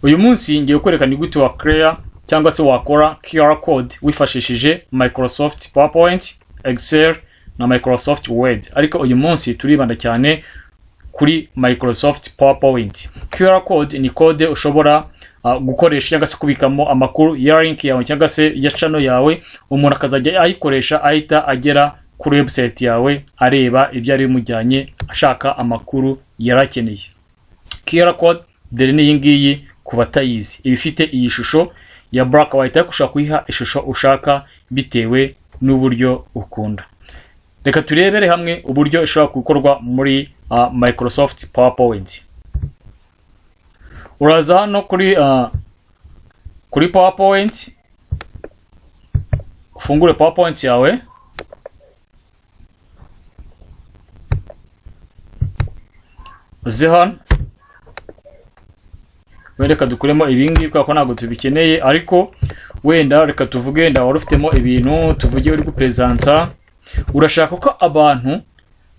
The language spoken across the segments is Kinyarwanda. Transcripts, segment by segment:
Uyu munsi ngiye kwerekana ni gute wa create cyangwa se wakora QR code wifashishije Microsoft PowerPoint, Excel na Microsoft Word. Ariko uyu munsi turibanda cyane kuri Microsoft PowerPoint. QR code ni code ushobora gukoresha cyangwa se kubikamo amakuru ya link yawe cyangwa se ya channel yawe, umuntu akazajya ayikoresha ahita agera kuri website yawe areba ibyo ari bimujyanye ashaka amakuru yarakeneye. QR code dore ni iyi ngiyi ku batayizi, iba ifite iyi shusho ya black white, ariko ushobora kuyiha ishusho ushaka bitewe n'uburyo ukunda. Reka turebere hamwe uburyo ishobora gukorwa muri Microsoft PowerPoint. Uraza hano kuri PowerPoint, ufungure PowerPoint yawe. Uze hano, wenda reka dukuremo ibi ngibi kubera ko ntabwo tubikeneye, ariko wenda reka tuvuge wenda wari ufitemo ibintu, tuvuge uri gupresenta, urashaka ko abantu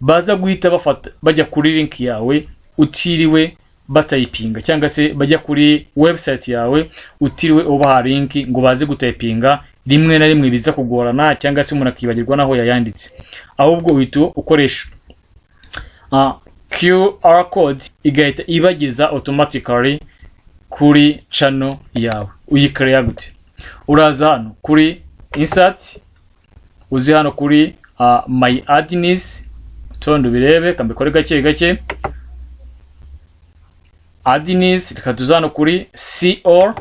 baza guhita bafata bajya kuri link yawe utiriwe batayipinga, cyangwa se bajya kuri website yawe utiriwe ubaha link ngo baze gutayipinga, rimwe na rimwe biza kugorana cyangwa se umuntu akibagirwa naho yayanditse. Ahubwo uhita ukoresha QR code igahita ibageza automatically kuri channel yawe. Uyikereya gute? Uraza hano kuri insert, uzi hano kuri my add-ins, utonde ubirebe kambikore gake gake. Add-ins, reka tuze hano kuri see all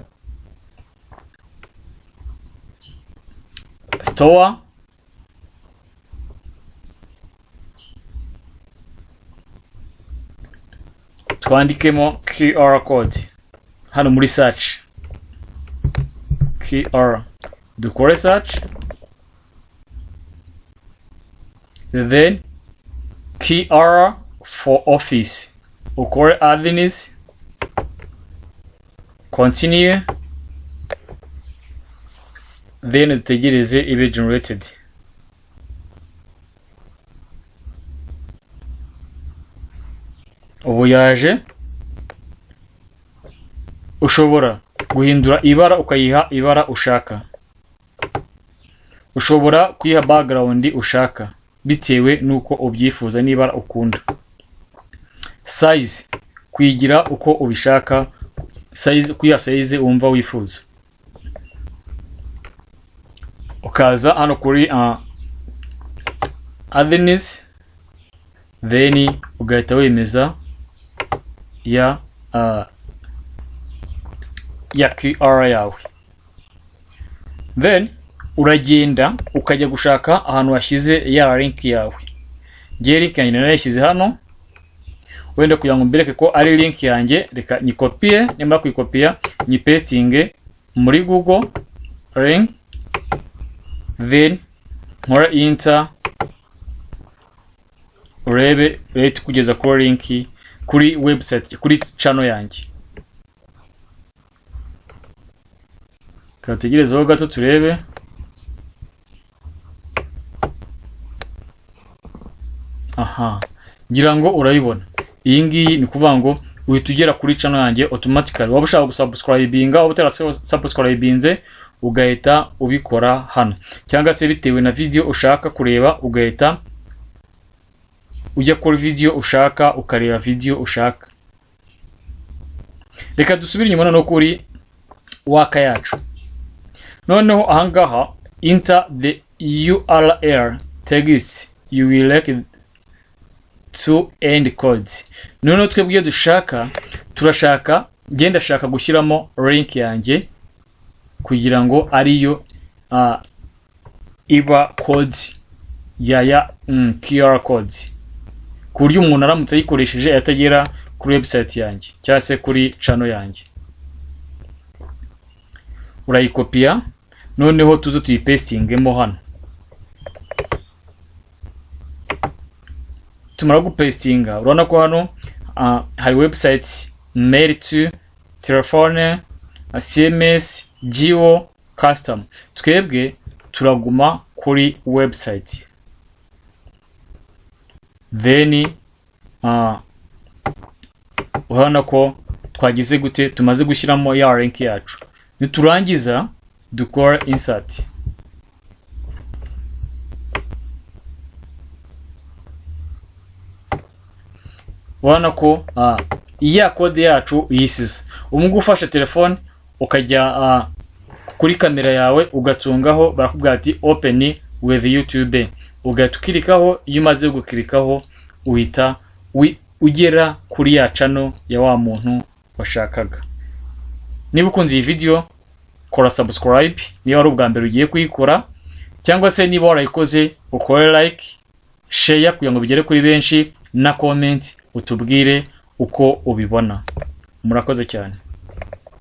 store, twandikemo QR code hano muri search, QR, dukore search, then QR for office, ukore add-ins, continue, then dutegereze ibe generated. Ubu yaje. Ushobora guhindura ibara ukayiha ibara ushaka, ushobora kuyiha background ushaka bitewe nuko ubyifuza n'ibara ukunda. Size kuyigira uko ubishaka, size kuyiha size wumva wifuza. Ukaza hano kuri add-ins, then ugahita wemeza ya QR yawe, then uragenda ukajya gushaka ahantu washyize ya link yawe. Ngiye link yanjye narayishyize hano, wenda kugira ngo mbereke ko ari link yanjye reka nyikopiye, nimara kuyikopiya nyipestinge muri Google link, then nkora enter, urebe rate kugeza kuri link kuri website kuri channel yanjye. Kategerezeho gato turebe. Aha, ngira ngo urayibona iyi ngiyi. Ni kuvuga ngo uhita ugera kuri channel yanjye automatically. Waba ushaka gusubscribinga, waba utarasubscribinze ugahita ubikora hano, cyangwa se bitewe na video ushaka kureba ugahita ujya kuri video ushaka ukareba video ushaka. Reka dusubire inyuma noneho kuri waka yacu. Noneho ahangaha enter the URL text you will like to end codes. Noneho twebwe iyo dushaka, turashaka ngenda ndashaka gushyiramo link yanjye kugira ngo ariyo iba codes ya QR codes, ku buryo umuntu aramutse ayikoresheje atagera kuri website yanjye cyangwa se kuri channel yanjye. Urayikopiya noneho tuze tuyipestingemo hano. Tumara gupestinga urabona ko hano hari website, mail to, telefone, CMS, geo, custom. Twebwe turaguma kuri website, then urabona ko Twagize gute? Tumaze gushyiramo ya link yacu. Niturangiza dukora insert. Urabona ko ya kode yacu yisize. Ubu ngubu ufashe telefone ukajya kuri kamera yawe ugatungaho, barakubwira ati "Open with YouTube", ugahita ukirikaho. Iyo umaze gukirikaho uhita ugera kuri ya channel ya wa muntu washakaga. Niba ukunze iyi video, kora subscribe niba ari ubwa mbere ugiye kuyikora, cyangwa se niba warayikoze ukore like, share kugira ngo bigere kuri benshi, na comment utubwire uko ubibona. Murakoze cyane.